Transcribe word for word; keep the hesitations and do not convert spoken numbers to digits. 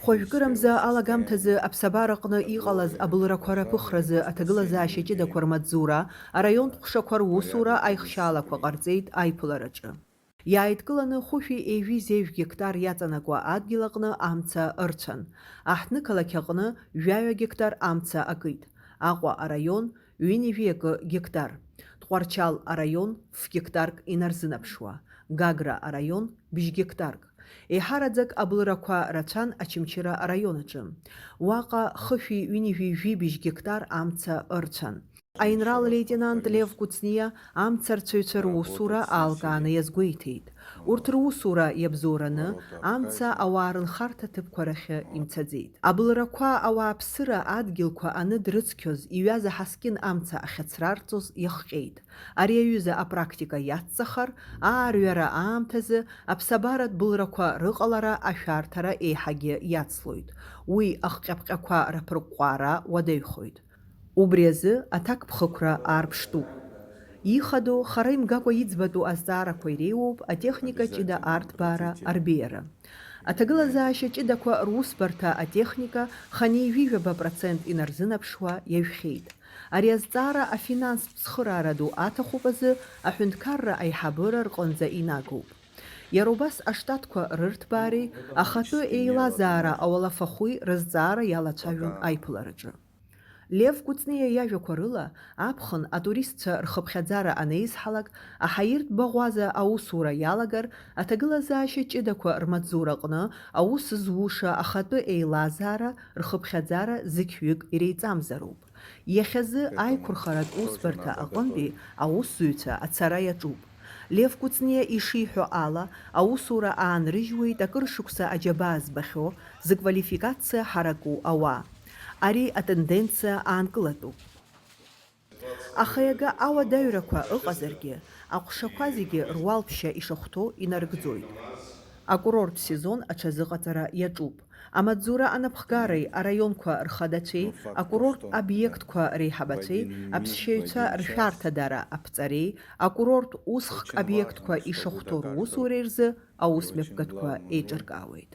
Хәажәкырамза алагамҭазы аԥсабараҟны иҟалаз абылрақәа раԥыхразы аҭагылазаашьа ҷыдақәа рмаҵзура, араионтә ҟәшақәа русура аихшьаалақәа ҟарҵеит аиԥылараҿы. Иааидкыланы хәышәи ҩажәи зежә гектар иаҵанакуа адгьыл аҟны амца ырцәан. Аҳҭнықалақь аҟны жәаҩа гектар амца акит. Аҟәа араион ҩынҩажәи акы гектар, Тҟәарчал араион ф гектарк инарзынаԥшуа, Гагра араион бжь гектарк. Еиҳараӡак абылрақәа рацәан Очамчыра араион аҿы. Уаҟа хышәи ҩынҩажәи жәибжь гектар амца ырцәан. Аинрал леитенант Лев Кәыҵниа амцарцәаҩцәа русура аалкааны иазгәеиҭеит. Урҭ русура иабзоураны, амца ауаа рынхарҭа ҭыԥқәа рахьы имцаӡеит. Абылрақәа ауааԥсыра адгьылқәа аныдрыцқьоз иҩаз аҳаскьын амца ахьацрарҵоз иахҟьеит. Ари аҩыза апрактика иацҵахар, аарҩара аамҭазы аԥсабаратә былрақәа рыҟалара ашәарҭара еиҳагьы иацлоит. Уи ахҟьаԥҟьақәа раԥырҟәҟәаара уадаҩхоит. Убри азы аҭакԥхықәра аарԥштәуп. Ихадоу, хара имгакәа иӡбатәу азҵаарақәа иреиуоуп атехника ҷыда арҭбаара, арбеиара. Аҭагылазаашьа ҷыдақәа русбарҭа атехника хынҩажәи жәаба процент инарзынаԥшуа иажәхьеит. Ари азҵаара афинанстә цхыраара ду аҭахуп азы аҳәынҭқарра аиҳабыра рҟынӡа инагоуп. Иара убас аштатқәа рырҭбаареи ахатәы еилазаара ауалафахәи рызҵаара иалацәажәон аиԥылараҿы. Лев Кәыҵниа иажәақәа рыла, аԥхын атуристцәа рхыԥхьаӡара анеизҳалак, аҳаиртә баӷәаза аусура иалагар, аҭагылазаашьа ҷыдақәа рмаҵзураҟны аус зуша ахатәы еилазаара, рхыԥхьаӡара зықьҩык иреиҵамзароуп. Иахьазы аиқәырхаратә усбарҭа аҟынтәи аусзуҩцәа ацара иаҿуп. Лев Кәыҵниа ишиҳәо ала, аусура аанрыжьуеит акыр шықәса аџьабаа збахьоу, зыквалификациа ҳараку ауаа. Ари атенденциа аанкылатәуп. Аха иага ауадаҩрақәа ыҟазаргьы, аҟәшақәа зегьы руалԥшьа ишахәҭоу инарыгӡоит. Акурорттә сезон аҽазыҟаҵара иаҿуп. Амаҵзура анапхгареи араионқәа рхадацәеи, акурорттә обиектқәа реиҳабацәеи, аԥсшьаҩцәа ршәарҭадара аԥҵареи, акурорттә усхк обиектқәа ишахәҭоу русуреи рзы аусмҩаԥгатәқәа еиҿыркаауеит.